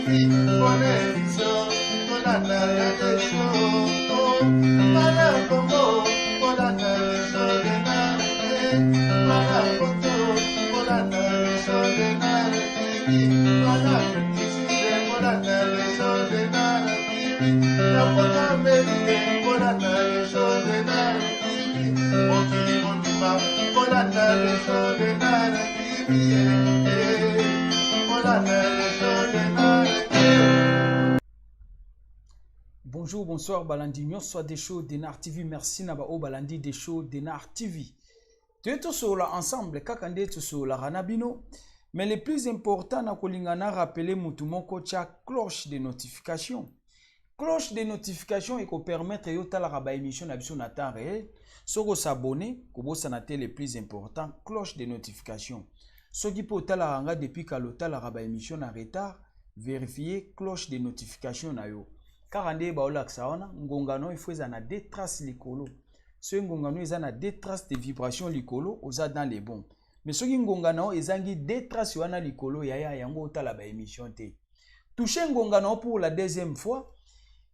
TV bonne émission tolanda ya Desho bana Congo bolanda Desho Denard bana poto bolanda Desho Denard TV bana Afrique Sud bolanda Desho Denard TV na poto Amerique bolanda Desho Denard TV mokili mobimba bolanda Desho Denard TV bolanda Desho Denard. Bonjour, bonsoir, Balandi nyonso Desho Denard TV. Merci na ba o Balandi Desho Denard TV. Toye tosolola ensemble kaka nde tosololaka na bino. Mais le plus important na kolinga na rappeler mutu moko tia cloche de notification. Cloche de notification ekopermettre yo talaka ba émission na biso na temps réel. Soki osabonner, kobosana te le plus important, cloche de notification. Soki mpe otalaka nga depuis kala otalaka ba émission na retard, vérifier cloche de notification na yo. Kaka nde baolakisa wana ngonga no il faut eza na deux traces likolo. Soki ngonga no eza na deux traces de vibration likolo, oza dans les bons. Mais soki ngonga na yo ezangi deux traces wana likolo, yaya yango otala ba émission te. Toucher ngonga na yo pour la deuxième fois,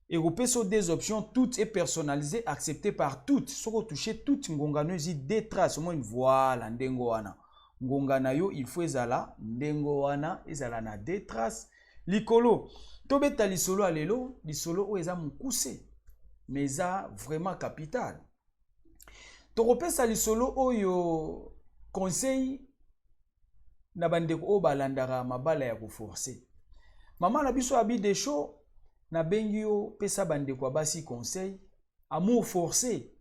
ekopesa yo deux options, toutes et personnalisées, acceptées par toutes. Soki otouche toutes, ngonga no ezi deux traces, omoni voilà ndenge wana. Ngonga na yo il faut ezala ndenge wana, ezala na deux traces likolo. Tobeta lisolo ya lelo, lisolo oyo eza mokuse, mais eza vraiment capital. Tokopesa lisolo oyo conseil na bandeko oyo balandaka mabala ya koforcer. Mama na biso abi Desho, nabengi yo pesa bandeko ya basi conseil amour forcé.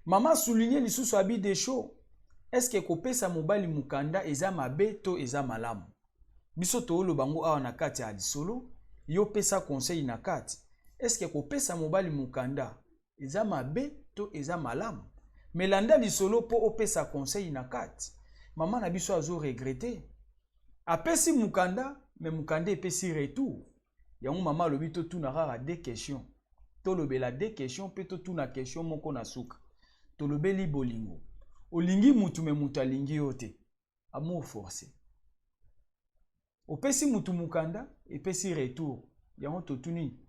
Mama souligne lisusu abi Desho, est-ce que kopesa mobali mokanda eza mabe to eza malamu? Biso tooloba ngo awa na kati ya lisolo, yo pesa conseil na kati. Est-ce que kopesa mobali mokanda eza mabe to eza malamu? Mais landa lisolo mpo opesa conseil na kati. Mama na biso azo regretter. Apesi mokanda, mais mokanda epesi retour. Yango mama alobi totuna kaka deux questions. Tolobela deux questions mpe totuna question moko na suka. Tolobeli bolingo. Olingi mutu mais mutu alingi yo te. Amour forcé. Opesi mutu mokanda, epesi retour. Yango totuni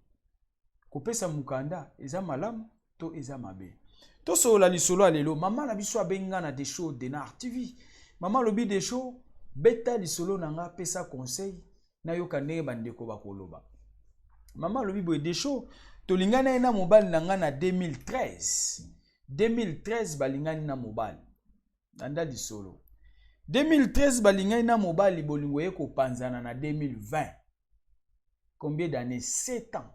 kopesa mokanda eza malamu to eza mabe? Tosolola lisolo ya lelo. Mama na biso abengi nga na Desho Denard TV. Mama alobi Desho, beta lisolo na nga, pesa conseil, nayoka ndenge bandeko bakoloba. Mama alobi boye Desho, tolingani ye na mobali na nga na 2013. 2013 balingani na mobali. Landa lisolo. 2013 balingani na mobali, bolingo ye kopanzana na 2020. Combien d'années? 7 ans.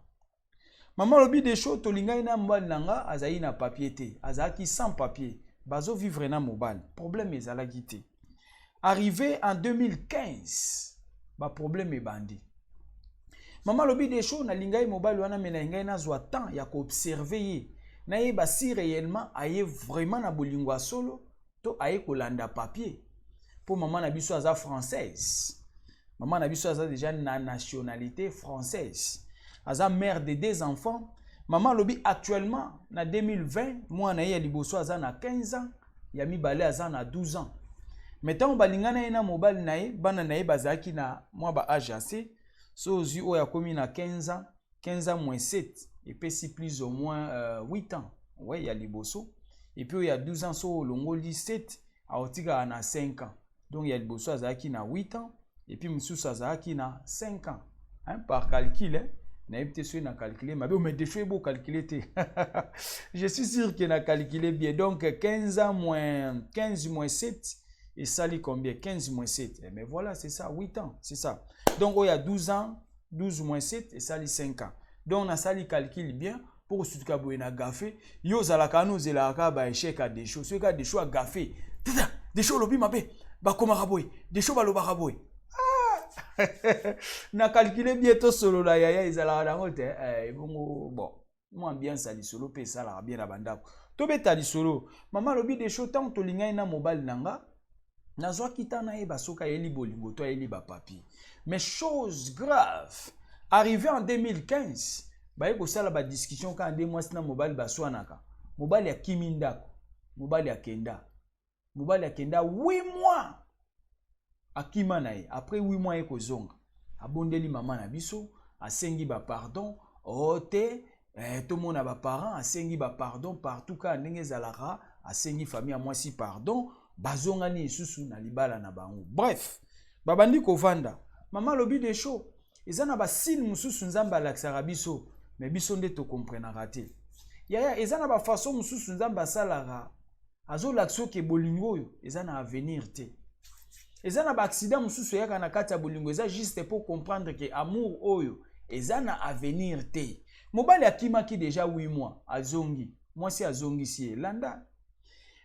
Mama alobi Desho, tolingani na mobali na nga, azali na papier te, azalaki sans papier, bazo vivre na mobali, problème ezalaki te. Arrivé en 2015, ba problème ebandi. Mama alobi Desho, nalingai mobali wana me nalingai nazwa temps ya koobserve ye, nayeba si réellement aye vraiment na bolingo ya solo to aye kolanda papier. Po mama na biso aza française. Mama na biso aza déjà na nationalité française. Aza mère de deux enfants. Mama alobi actuellement na 2020 mwana ye ya liboso aza na 15 ans, ya mibale aza na 12 ans. Mais ntango balingana ye na mobali na ye, bana na ye bazalaki na mwa ba âge assez. So ozwi oyo akomi na 15 ans, 15 ans moins 7 epesi plus ou moins 8 ans. Ouais, ya liboso. Et puis oyo ya 12 ans so olongoli 7 aotikala na 5 ans. Donc ya liboso azalaki na 8 ans et puis mosusu azalaki na 5 ans. Hein, par calcul, hein. Nayebi te soki na calculer mabe, mais des fois ebo calculer te. Je suis sûr que na calculer bien. Donc 15 ans moins 15 moins 7 esali combien? 15 moins 7. Eh, mais voilà, c'est ça, 8 ans, c'est ça. Donc oyo ya 12 ans, 12 moins 7 esali 5 ans. Donc nasali calcul bien pour kosutuka boye na gafe. Yo ozalaka wana ozelaka kaka ba échec ya Desho. Soki kaka Desho agafe, tata Desho olobi mabe, bakomaka boye, Desho balobaka boye. Na calculer bien, tosolola yaya ezalaka nango te. Ebongo bon, mwa ambiance ya lisolo mpe esalaka bien na bandako. Tobeta lisolo. Mama alobi Desho, ntango tolingani na mobali na nga, nazwaki ntan nayeba soki ayeli bolingo to ayeli bapapier. Mais chose grave, arrivé en 2015, baye kosala badiscussion kaka nde mwasi na mobali baswanaka. Mobali akimi ndako, mobali akenda. Mobali akenda 8 mois akima na ye. Après 8 mois ye kozonga, abondeli mama na biso, Asengi bapardon o te, tomona baparent. Asengi bapardon partout kaka ndenge ezalaka. Asengi famille ya mwasi pardon, bazongani lisusu na libala na bango. Bref, babandi kovanda. Mama alobi: Desho, eza na basigne mosusu Nzambe alakisaka biso, mais biso nde tokomprenaka te. Yaya, eza na bafaçon mosusu Nzambe asalaka, azolakisa oke bolingo oyo eza na avenir te. Eza na baaccident mosusu eyaka na kati ya bolingo, eza juste mpo comprendre ke amour oyo eza na avenir te. Mobali akimaki déjà 8 mois, azongi, mwasi azongisi ye. Landa,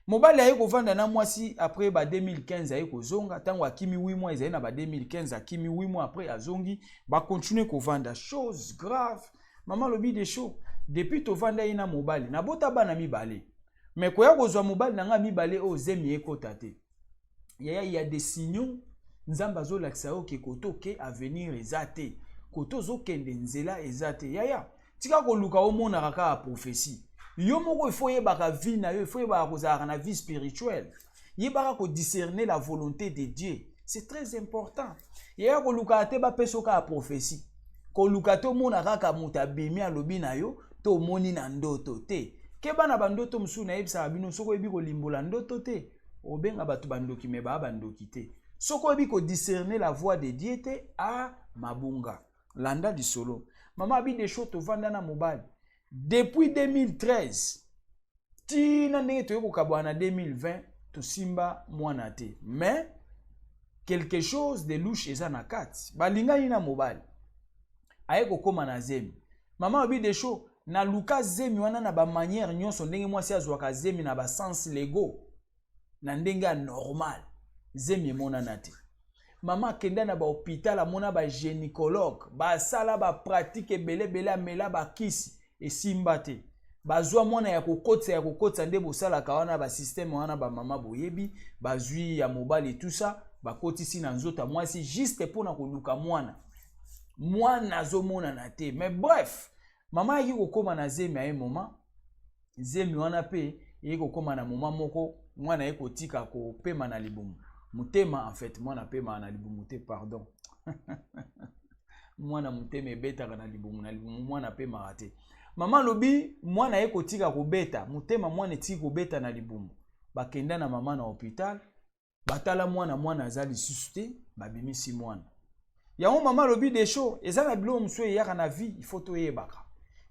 mobali aye kovanda na mwasi après ba 2015. Aye kozonga ntango akimi 8 mois, ezali na ba 2015. Akimi 8 mois après, azongi, bakontinue kovanda. Chose grave, mama alobi: Desho, depuis tovanda ye na mobali, nabota bana mibale, mais koya kozwa mobali na ngai mibale oyo, zemi ekota te. Yaya, ya des signaux Nzambe azolakisa yo ke kote oke, avenir eza te, kote ozokende, nzela eza te. Yaya, tika koluka omonaka kaka prophétie. Yo moko ifo oyebaka vie na yo, ifo oyebaka kozalaka na vie spirituelle, yebaka kodiscerner la volonté de Dieu, c'est très important. Yaya, kolukaka te bapesa yo kaka prophétie, koluka te omona kaka moto abimi alobi na yo to omoni na ndoto te. Keba na bandoto mosusu. Nayebisaka bino, soki oyebi kolimbola ndoto te, obenga bato bandoki, mais baa bandoki te. Soki oyebi kodiscerner la voix de Dieu te, a mabunga. Landa lisolo. Mama abi: Desho, tovanda na mobali depuis 2013 ntina ndenge toyei kokabwana na 2020, tosimba mwana te. Mais quelque chose de louche eza na kati. Balingani na mobali, aye kokóma na zemi. Mama abi: Desho, naluka zemi wana na bamanière nyonso, ndenge mwasi azwaka zemi na basens légaux, na ndenge ya normal, zemi emonana te. Mama akenda na bahôpital, amona bagynécologue, basala bapratique ebelebele, amela bakisi, esimba te. Bazwa mwana ya kokotisa, ya kokotisa nde bosalaka wana, basystème wana bamama boyebi. Bazwi ya mobali, tusa, bakotisi na nzoto ya mwasi juste mpona koluka mwana. Mwana azomonana te. Mais bref, mama ayaki kokóma na zemi. Aye moma zemi wana mpe eye kokóma na moma moko, mwana aye kotika kopema na libumu, motema. En fait, mwana apemaka na libumu te, pardon. Mwana motema ebetaka na libumu, na libumu mwana apemaka te. Mama alobi mwana aye kotika kobeta motema, mwana etiki kobeta na libumu. Bakenda na mama na hôpital, batala mwana, mwana aza lisusu te, babimisi mwana yango. Mama alobi: Desho, eza na biloko mosusu eyaka na vie, il faut toyebaka.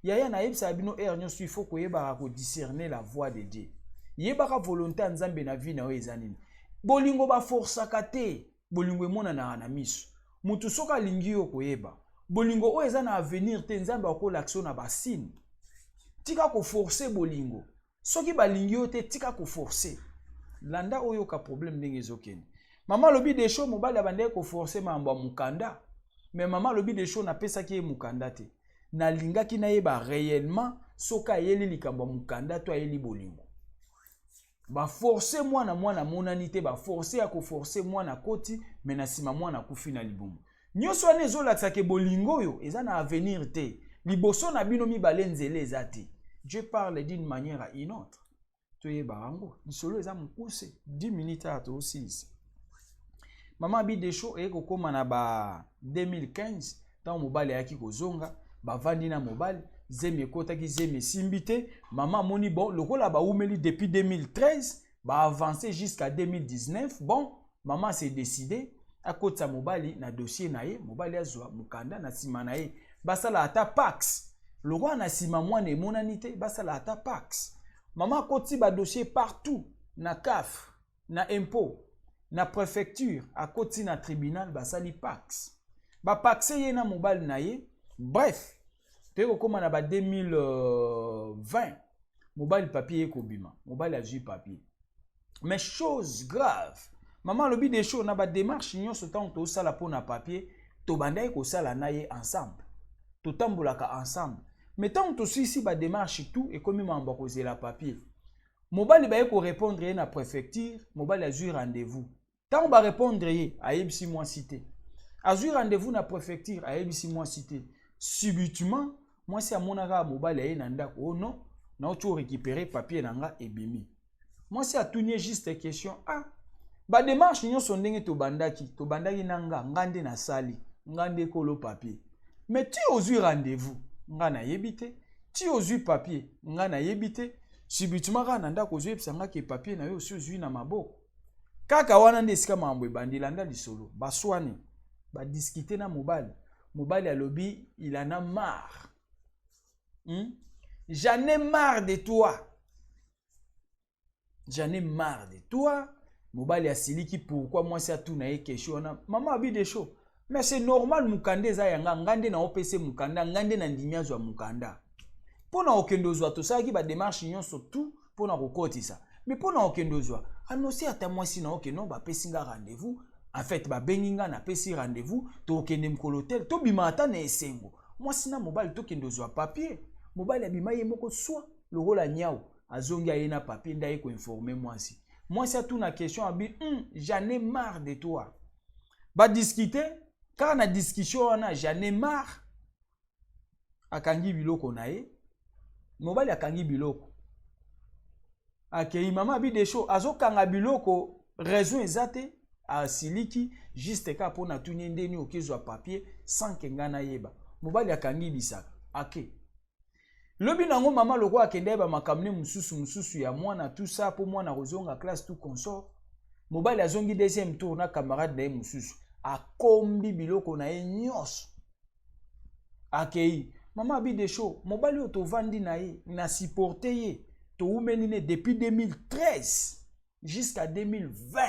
Yaya, nayebisaka bino heure nyonso, il faut koyebaka kodiscerner la voix de Dieu. Yebaka volonté ya Nzambe na vie na yo eza nini. Bolingo baforsaka te, bolingo emonanaka na miso. Motu soki alingi yo, koyeba bolingo oyo eza na avenir te, Nzambe akolakisa yo na basigne. Tika koforcer bolingo. Soki balingi yo te, tika koforcer. Landa, oyoka problème ndenge ezokende. Mama alobi: Desho, mobali abandaki koforcer makambo ya mokanda. Mais mama alobi: Desho, napesaki ye mokanda te, nalingaki nayeba réellement soki ayeli likambo ya mokanda to ayeli bolingo. Baforce mwana, mwana amonani te. Baforce ya koforcer, mwana akoti, mais na nsima mwana akufi na libumu. Nyonso wana ezolakisaka bolingo oyo eza na avenir te. Liboso na bino mibale, nzela eza te. Dieu parle d'une manière à une autre, toyeba yango. Lisolo eza mokuse, 10 minutes aya tosilisa. Mama abi: Desho, eye kokóma na ba 2015, ntango mobali ayaki kozonga, bavandi na mobali, zemi ekotaki, zemi esimbi te. Mama amoni bon, lokola baumeli depuis 2013, baavance jusqu'à 2019, bon, mama s'est décidé akotisa mobali na dossier na ye. Mobali azwa mokanda na nsima na ye, basala ata PACS. Lokola na nsima mwana emonani te, basala ata PACS. Mama akoti badossier partout, na CAF, na impôt, na préfecture, akoti na tribunal, basali PACS, bapacse ye na mobali na ye. Bref, toye kokóma na ba 2020, mobali papier ye kobima, mobali azwi papier. Mais chose grave, mama alobi: Desho, na badémarche nyonso ntango tosala mpo na papier, tobandaki kosala na ye ensemble, totambolaka ensemble. Mais ntango tosilisi badémarche, tout ekomi mambo ya kozela papier, mobali baye korépondre ye na préfecture. Mobali azwi rendez-vous. Ntango barépondre ye, ayebisi mwasi te. Azwi rendez-vous na préfecture, ayebisi mwasi te. Subitement, mwasi amonaka mobali aye na ndako: "Oh non, nauti orécupérer papier na nga, ebimi." Mwasi atuni ye juste question: "Ah, badémarche nyonso ndenge tobandaki na nga, nga nde nasali, nga nde kolo papier. Mais ti ozwi rendez-vous, nga nayebi te. Ti ozwi papier, nga nayebi te. Subitement kaka na ndako ozoyebisa nga ke papier na yo osi ozwi na maboko. Kaka wana nde esika makambo ebandi. Landa lisolo. Baswani, badiscuter na mobali. Mobali alobi il en a marre. J'en ai marre de toi. J'en ai marre de toi. Mobali asiliki. Pourquoi mwasi atuna ye question wana? Mama abi Desho, mais c'est normal, mokanda eza ya nga, nga nde naopesa mokanda, nga nde nandimi azwa mokanda. Mpo na kokende ozwa, tosalaki badémarche nyonso tout mpo na kokotisa, mais mpo na kokende ozwa, annonce ata mwasi na oke non, bapesi nga rendez-vous, en fait babengi nga, napesi rendez-vous, tokende mokolo tel, tobima ata na esengo, mwasi na mobali, tokende ozwa papier. Mobali abima ye moko swa lokola nyau, azongi, aye na papier, nde aye koinformer mwasi. Mwasi atuna question, abi j'en ai marre de toi. Badiscuter kaka na discussion wana, j'en ai marre, akangi biloko na ye. Mobali akangi biloko, akei. Mama abi Desho, azokanga biloko, raison eza te, asiliki juste kaka mpo na tuni ndeni okezwa papier sans ke ngai nayeba. Mobali akangi bisaka, ake. Lobi nango, mama lokola akende ayeba makambo ne mosusu mosusu ya mwana, tout ça, mpo mwana kozonga classe, tout consort. Mobali azongi deuxième tour na camarade na ye mosusu, akombi biloko na ye nyonso, akei. Mama abi Desho, mobali oyo tovandi na ye, na supporte ye, toumeli ne depuis 2013 jusqu'à 2020,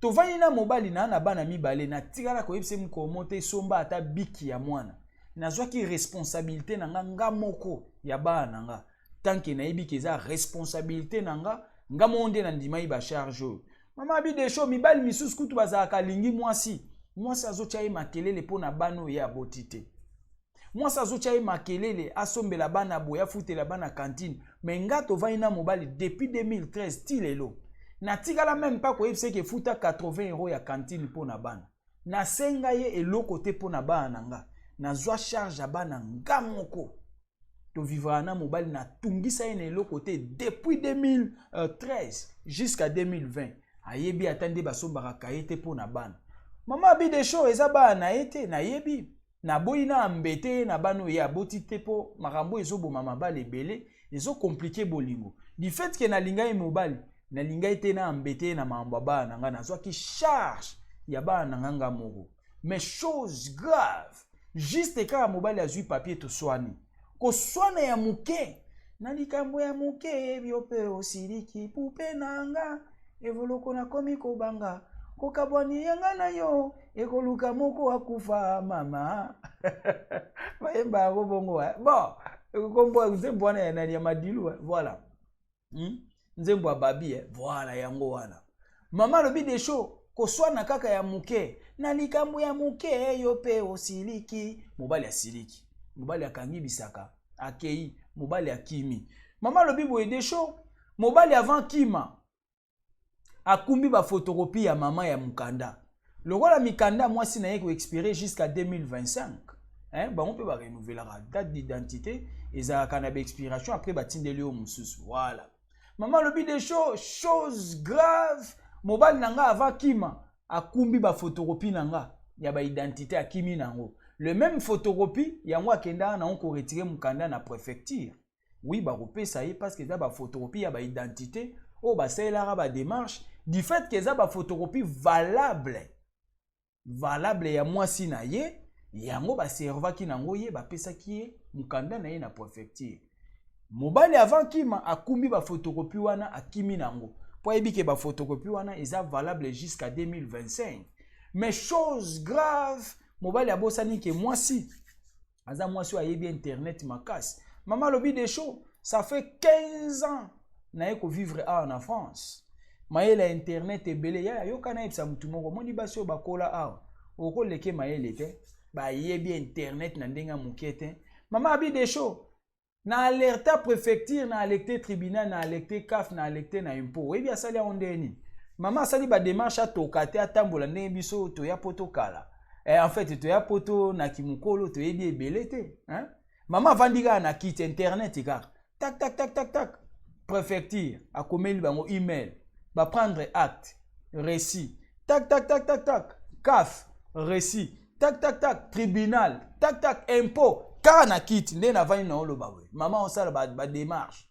tovandi na mobali na bana mibale, natikala koyebisa ye mokolo mo te esomba ata biki ya mwana. Nazwaki responsabilité na nga, nga moko, ya bana na nga, tant que nayebi ke eza responsabilité na nga, nga moko nde nandimai bacharge oyo. Mama abi Desho, mibali misusu kutu bazalaka alingi mwasi, mwasi azotya ye makelele mpo na bana oyo ye aboti te. Mwasi azotya ye makelele, asombela bana boye, afutela bana cantine. Mais nga tovandi na mobali depuis 2013 ti lelo, natikala même mpa koyebisa eke efuta 80 € ya cantine mpo na bana. Nasenga ye eloko te mpo na bana na nga, nazwa charge ya bana nga moko. Tovivraka na mobali, natungisa ye na eloko te depuis 2013 jusqu'à 2020. Ayebi ata nde basombaka kaye te mpo na bana. Mama abi Desho, eza bana na ye te, nayebi, naboyi na ambete ye na bana oyo ye aboti te, mpo makambo ezoboma mabala ebele, ezocompliquer bolingo. Du fait ke nalinga ye mobali, nalinga ye te na ambete ye na makambo ya bana na ngai, nazwaki charge ya bana na ngai nga moko. Mais chose grave, juste kaka mobali azwi papier, toswani, koswana ya moke na likambo ya moke, yo mpe osiliki, pupe na nga evoloko, nakomi kobanga kokabwani yanga na yo, ekoluka moko akufa. Mama bayemba yango bongo. Bon, kombo nzembo wana ya nani? Ya Madilu, voilà. Nzembo ya babi, voilà, yango wana. Mama alobi Desho, koswana kaka ya moke na likambo ya moke, yo mpe osiliki, mobali asiliki, mobali akangi bisaka, akei, mobali akimi. Mama alobi boye Desho, mobali avant kima akumbi baphotocopie ya mama ya mokanda, lokola mikanda mwasi na ye koexpirer jusqu'à 2025, hein, bango mpe barenouvelaka date d'identité, ezalaka na baexpiration, après batindeli yo mosusu. Voilà. Mama alobi des choses grave, mobali na nga avant kima akumbi baphotocopie na nga ya baidentité, akimi nango. Le même photocopie yango akendaka nango koretirer mokanda na préfecture. Oui, bakopesa ye parce que eza baphotocopie ya baidentité oyo basalelaka badémarche. Du fait ke eza baphotocopie valable, valable ya mwasi na ye, yango baservaki nango ye, bapesaki ye mokanda na ye na préfecture. Mobali avant kima akumbi baphotocopie wana, akimi nango, mpo ayebi ke baphotocopie wana eza valable jusqu'à 2025. Mais chose grave, mobali abosani ke mwasi aza mwasi oyo ayebi internet makasi. Mama alobi Desho, ça fait 15 ans naye kovivre awa na France, mayele ya internet ebele. Yaya, yoka, nayebisa motu moko, omoni basi oyo bakola awa, okoleke mayele te, bayebi internet na ndenge ya moke te. Mama abi Desho, na alerta préfecture, na alerte tribunal, na alerte CAF, na alerte na impôt. Oyebi asali yango ndenge nini? Mama asali badémarche, atoka te, atambola ndenge biso toya po tokala. En fait toya po to na kimokolo, toyebi ebele te, hein? Mama avandi kaka na kiti, internet kaka, tak tak tak tak tak, préfecture akomeli bango email, baprendre acte, reçu, tak tak tak tak tak, CAF reçu, tak tak tak, tribunal tak. tak tak, impôt kaka na kiti nde navandi na oloba boye. Mama osala badémarche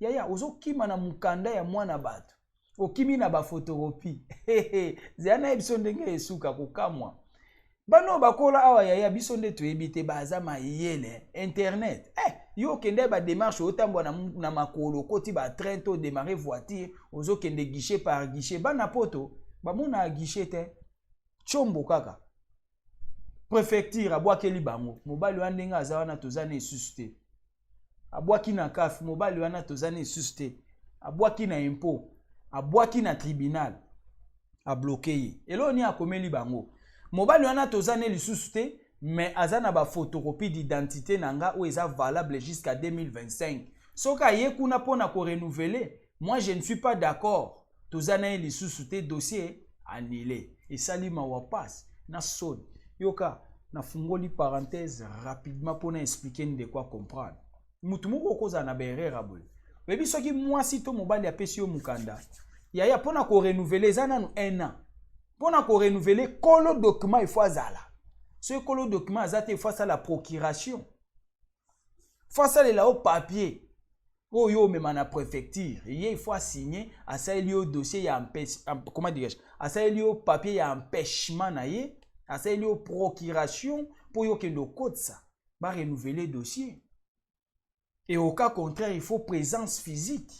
ba yaya, ozokima na mokanda ya mwana bato, okimi na baphotocopie. Zela na ye biso ndenge esuka kokamwa. Bana oyo bakola awa, yaya, biso nde toyebi te, baza mayele internet. Yo okende badémarche, otambola na makolo, okoti batrain to odémarre voiture, ozokende guichet par guichet. Bana Poto bamona guichet te, tiombo kaka préfecture. Abwakeli bango mobali wana ndenge aza wana, toza na esusu te. Abwaki na CAF, mobali wana toza na esusu te. Abwaki na impôt, abwaki na tribunal, abloquer ye. Eloko nini akomeli bango? Mobali wana toza ne lisusu te, mais aza na baphotocopie d'identité na nga oyo eza valable jusqu'à 2025. Soki aye kuna mpona korenouveler, moi je ne suis pas d'accord, toza na ye lisusu te, dossier annulé. Esali mawa, pasi na soni. Yoka, nafungoli parenthèse rapidement mpona expliquer ndeko acomprendre. Mutu moko okozala na baerreur ya boye. Oyebi, soki mwasi to mobali apesi yo mokanda, yaya, mpona korenouveler eza nanu un an. Mpona korenouveler, kolo document ifo azala. Soki kolo document aza te, ifo asala procuration, fo asalela yo papier oyo omema na préfecture. Ye ifo asigne, asaleli yo dossier ya empêche, comment dirais-je, asaleli yo papier ya empêchement na ye, asaleli yo procuration mpo yo okende okotisa barenouveler dossier. Et au cas contraire, il faut présence physique,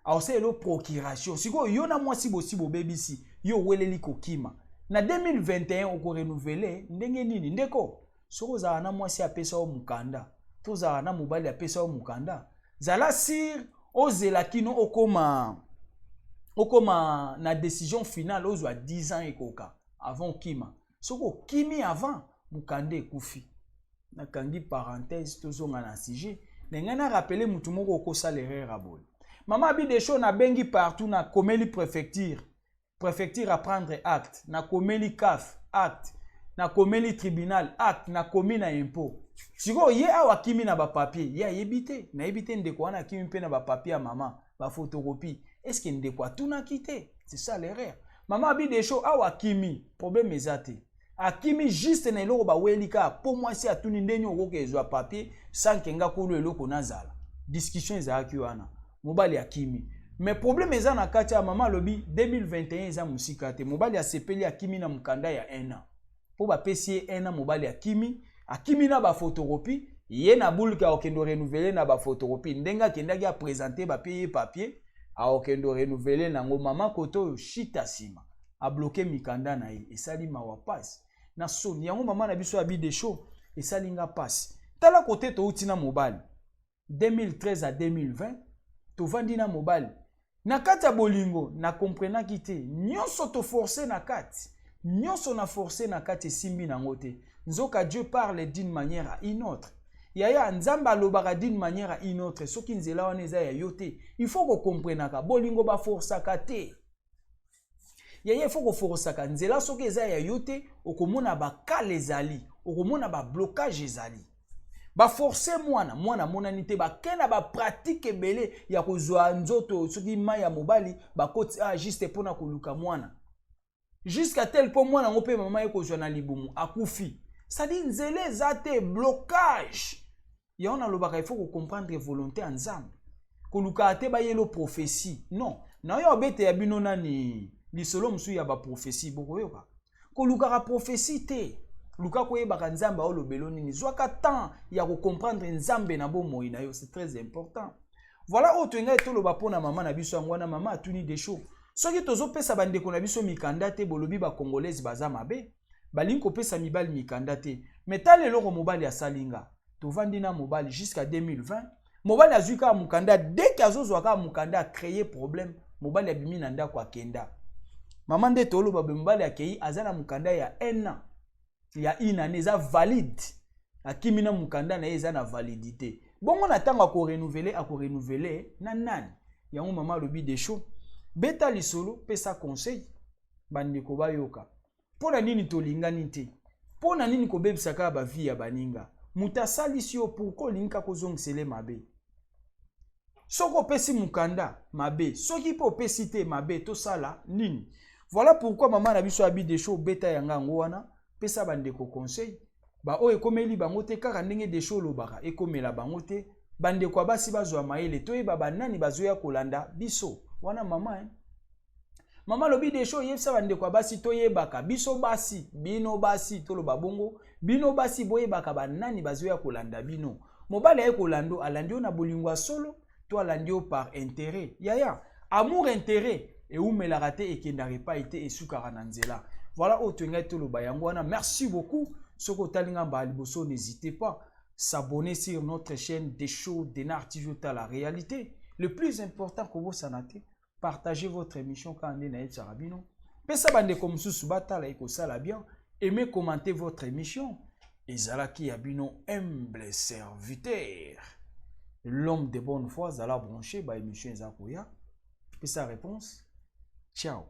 aosalela yo procuration. Sikoyo yo na mwasi bosi bobebisi, yo oweleli kokima na 2021, okorenouveler ndenge nini? Ndeko, soki ozala na mwasi apesa yo mokanda to ozala na mobali apesa yo mokanda, zala sûr, ozela kino okoma na décision finale, ozwa 10 ans ekoka avant okima. Soki okimi avant, mokanda ekufi. Nakangi parenthèse, tozonga na sujet. Na ngai na rappeler mutu moko okosala erreur ya boye. Mama abi desho, nabengi partout, nakomeli préfecture, préfecture à prendre acte, nakomeli CAF, acte, nakomeli tribunal, acte, nakomi na impôt. Sikoyo ye awa akimi na bapapier, ye ayebi te, nayebi te. Ndeko wana akimi mpe na bapapier ya mama, baphotocopie. Est-ce ndeko atunaki te? C'est ça l'erreur. Mama abi desho, awa akimi, problème eza te. Akimi juste na eloko baweli kaka mpo mwasi atuni ndenge okoki ezwa papier sans que nga kolo eloko nazala. Discussion ezalaki wana, mobali akimi, mais problème eza na kati ya mama alobi 2021 eza mosika te. Mobali asepeli, akimi na mokanda ya 1 an mpo bapesi ye 1 an. Mobali akimi, akimi na baphotocopie. Ye na bulke akokende renouveler na baphotocopie. Ndenge akendaki aprésenter, bapie ye papier, akokende renouveler nango. Mama kote oyo shita nsima abloquer mikanda na ye. Esali mawa, pasi na soni. Yango mama na biso abi desho, esali nga pasi. Tala kote touti na mobali 2013 à 2020, tovandi na mobali na kati ya bolingo. Nakomprenaki te nyonso, toforce na kati nyonso, na force na kati, esimbi nango te. Nzoka Dieu parle d'une manière à une autre. Yaya, Nzambe alobaka d'une manière à une autre. Soki nzela wana eza ya yo te, il faut kokomprenaka. Bolingo baforsaka te, yaya, il faut koforsaka nzela. Soki eza ya yo te, okomona bakale ezali, okomona bablocage ezali. Baforce mwana, mwana amonani te. Bake na bapratique ebele ya kozwa nzoto, soki mai ya mobali bakoti, ah, juste mpona koluka mwana, jusqu'à tel mpo mwana yango mpe mama ye kozwa na libumu akufi. C'est-à-dire nzela eza te, blocage. Yango nalobaka, il faut kocomprendre volonté ya Nzambe. Kolukaka te bayelo prophétie, non. Na oyo obeteya bino nani lisolo mosusu ya baprophétie, bokoyoka. Kolukaka prophétie te, luka koyebaka Nzambe aolobelo nini. Zwaka temps ya kocomprendre Nzambe na bomoi na yo, c'est très important. Voilà oyo toyengai toloba mpo na mama na biso. Yango wana mama atuni desho, soki tozopesa bandeko na biso mikanda te, bolobi bacongolaise baza mabe, balingi kopesa mibali mikanda te. Mais tala eloko mobali asali nga. Tovandi na mobali jusqu'à 2020, mobali azwi kaka mokanda. Dès que azozwa kaka mokanda, acréer problème. Mobali abimi na ndako, akenda. Mama, nde toloba boye, mobali akei, aza na mokanda ya 1 an, ya une année, eza valide. Akimi na mokanda na ye, eza na validité. Bongo na ntango akorenouveler, akorenouveler na nani? Yango mama alobi desho, beta lisolo, pesa conseil, bandeko bayoka. Mpo na nini tolingani te? Mpo na nini kobebisa kaka bavie ya baninga? Moto asalisi yo, pourquoi olingi kaka kozongisele mabe? Soki opesi mokanda, mabe. Soki mpe opesi te, mabe. Tosala nini? Voilà pourquoi mama na biso abi desho, obeta yanga yango wana, pesa bandeko conseil. Baoyo ekomeli bango te, kaka ndenge Desho olobaka, ekomela bango te. Bandeko ya basi bazwa mayele, toyeba banani bazoya kolanda biso. Wana mama, eh? Mama alobi, Desho, oyebisa bandeko ya basi toyebaka biso basi, bino basi, toloba bongo, bino basi boyebaka banani bazoya kolanda bino. Mobali aye kolanda, alandi yo na bolingo ya solo to alandi yo par intérêt? Yaya, amour intérêt eumelaka te, ekendaka epai te, esukaka na nzela. Voilà oyo toyengai toloba yango wana. Merci beaucoup. Soki otali nga mbala liboso, n'hésitez pas s'abonner sur notre chaîne Des Show Denar TV, la réalité. Le plus important, kobosana te, partagez votre émission. Kaka nde nayebisaka bino, pesa bandeko mosusu batala, ekosala bien. Aimez, commenter votre émission. Ezalaki ya bino humble serviteur, l'homme de bonne foi. Azala branché, baémission eza koya. Pesa réponse. Ciao.